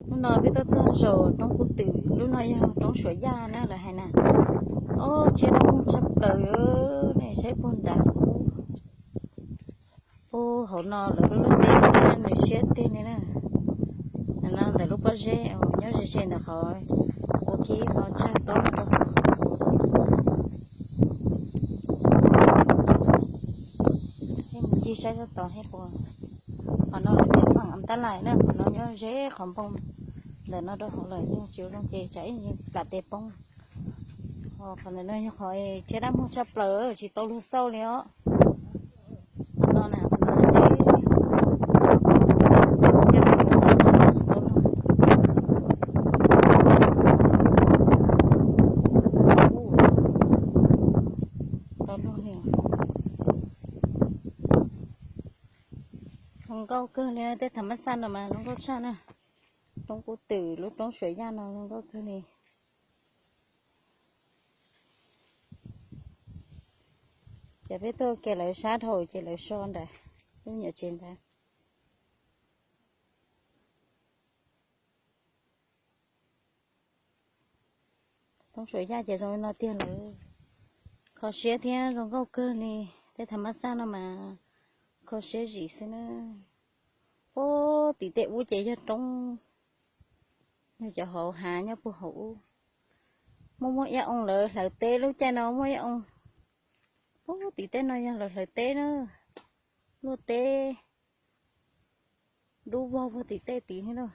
Hnub no peb tuaj txog saum roob Kub Twm, lub no yog roob Suav Yaj na lawv hais na. Ob, tsiab dab muag tshaj plaws, nej saib puag nram ub. Puag hauv no lawv lub lub teb thiab nws siab tiag li na. No ntawm lub pob zeb nyob ze ze ntawm qhov ua kiag qhov tsag tob no rau. Mus ci saib sab tod thiab puas. Qhov no lawv tias pheem ab tab lais na, qhov no nyob ze qhov npoo ntawm no rau hauv lawm, yog tsis ua zoo ces tsam ib ntsis plam tes poob. Qhov ntawm no yog qhov tsiab dab muag tshaj plaws tsis tau luag xauj li os. Qhov no na, qhov no ces cov peb mus xauj no tsis tau luag. Tau luag li. Zoo nkauj kawg li, tej thav mab xaj no mas zoo nkauj tshaj na. Roob Kub Twm lub roob Suav Yaj no zoo nkauj kawg li. Ces peb tuaj kiag lawv sab dhau ces lawv so ntawm lub nyuam tsev ntawd. Roob Suav Yaj ces zoo li no tiag lawm. Kho siab thiab zoo nkauj kawg li. Tej thav mab xaj no mas kho siab zim xwb na. Puag tim tej ub ces yog roob, yog cov hauv hav nyob puag hauv ub. Muaj muaj iab oo lawv hlawv teb, lub caij no muaj iab oo. Puag tim tej no yog lawv hlawv teb na. Luaj teb dub vog puag tim tej tid thiab na.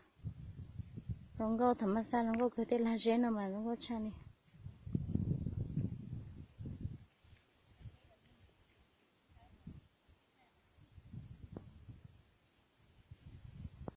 Zoo nkauj thav mab xaj, zoo nkauj kawg, tej lag zeb no mas zoo nkauj tshaj li.